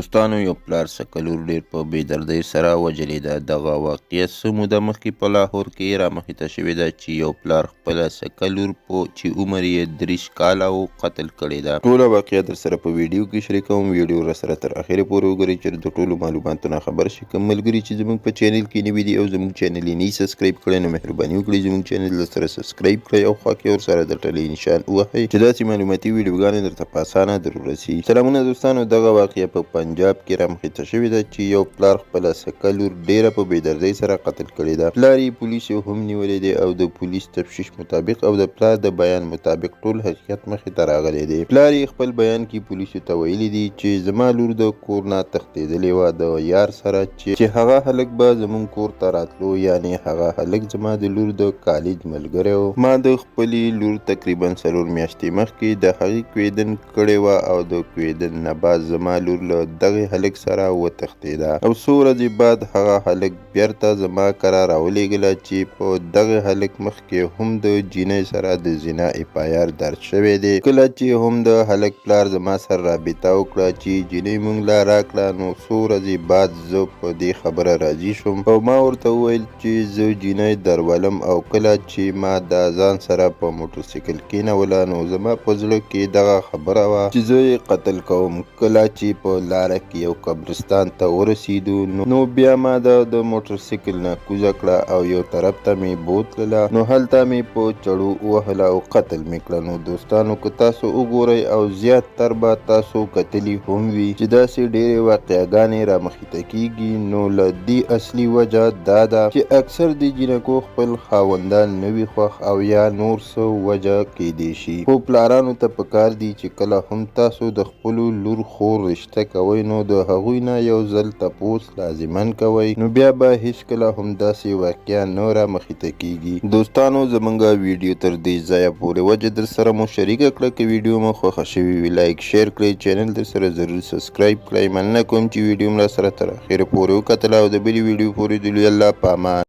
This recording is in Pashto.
دوستانو یو پلار سکه لور ډیر په بې دردۍ سره وژلې ده. دغه واقعه څه موده مخکې په لاهور کې رامخې ته شوې ده چې یو پلار خپله سکه لور په چې عمر یې 30 کاله و قتل کړې ده. ټوله واقعه درسره په ویډیو کې شریکوم، ویډیو راسره تر اخره پورې وګورئ چې د ټولو معلوماتو نه خبر شئ. کوم ملګري چې زموږ په چینل کې نوي دي او زموږ چینل یې نه سبسکرایب کړی نو مهرباني وکړئ زموږ چینل درسره سبسکرایب کړئ او خوا کې ورسره د ټلې نشان ووهئ چې داسې معلوماتي ویډیوګانې درته په اسانه در ورسي. سلامونه دوستانو، دغه واقعه په پنجاب کې رامخې ته شوې ده چې یو پلار خپله سکه لور ډیره په بې دردۍ سره قتل کړې ده. پلار یې پولیسو هم نیولی دی او د پولیس تفتیش مطابق او د پلار د بیان مطابق ټول حقیقت مخې ته راغلی دی. پلار یې خپل بیان کې پولیسو ته ویلي دي چې زما لور د کور نه تښتېدلې وه د یار سره چې هغه هلک به زموږ کور ته راتلو، یعنې هغه هلک زما د لور د کالج ملګری و. ما د خپلې لور تقریبا 4 میاشتې مخکې د هغې کویدن کړې وه او د کویدن نه بعد زما لور له دغې هلک سره وتښتېده او څو ورځې بعد هغه هلک بیرته زما کره راولېږله چې په دغه هلک مخکې هم د جینۍ سره د زنا اف آی آر درج شوی دی. کله چې هم د هلک پلار زما سره رابطه وکړه چې جینۍ مونږ له راکړه، نو څو ورځې بعد زه په دې خبره راضي شوم او ما ورته وویل چې زه جینۍ درولم. او کله چې ما دا ځان سره په موټرسایکل کېنوله نو زما په زړه کې دغه خبره وه چې زه یې قتل کوم. کله چې په لاره کې یو قبرستان ته ورسېدو نو بیا ما دا د موټرسایکل نه کوزه کړه او یو طرف ته مې بوتلله، نو هلته مې په چړو ووهله او قتل مې کړه. نو دوستانو که تاسو وګورئ او زیات تر به تاسو کتلي هم وي چې داسې ډېرې واقعهګانې رامخې ته کېږي. نو له دې اصلي وجه دا ده چې اکثر د جینکو خپل خاوندان نه وي خوښ او یا نور څه وجه کیدی شي. خو پلارانو ته پکار دي چې کله هم تاسو د خپلو لور خور رشته کوئ نو د هغوی نه یو ځل تپوس لازما کوئ، نو بیا به هیڅکله هم داسې واقعه نه رامخې ته کیږي. دوستانو زمونږ ویډیو تر دې ځایه پورې وجه در سره مو شریکه کړه. که ویډیو مو خوښه شوې وي لایک شیر کړئ، چینل در سره ضرور سبسکرایب کړئ. مننه کوم چې ویډیو مو راسره تر اخره پورې وکتله او د بلې ویډیو پورې د لوی الله په امان.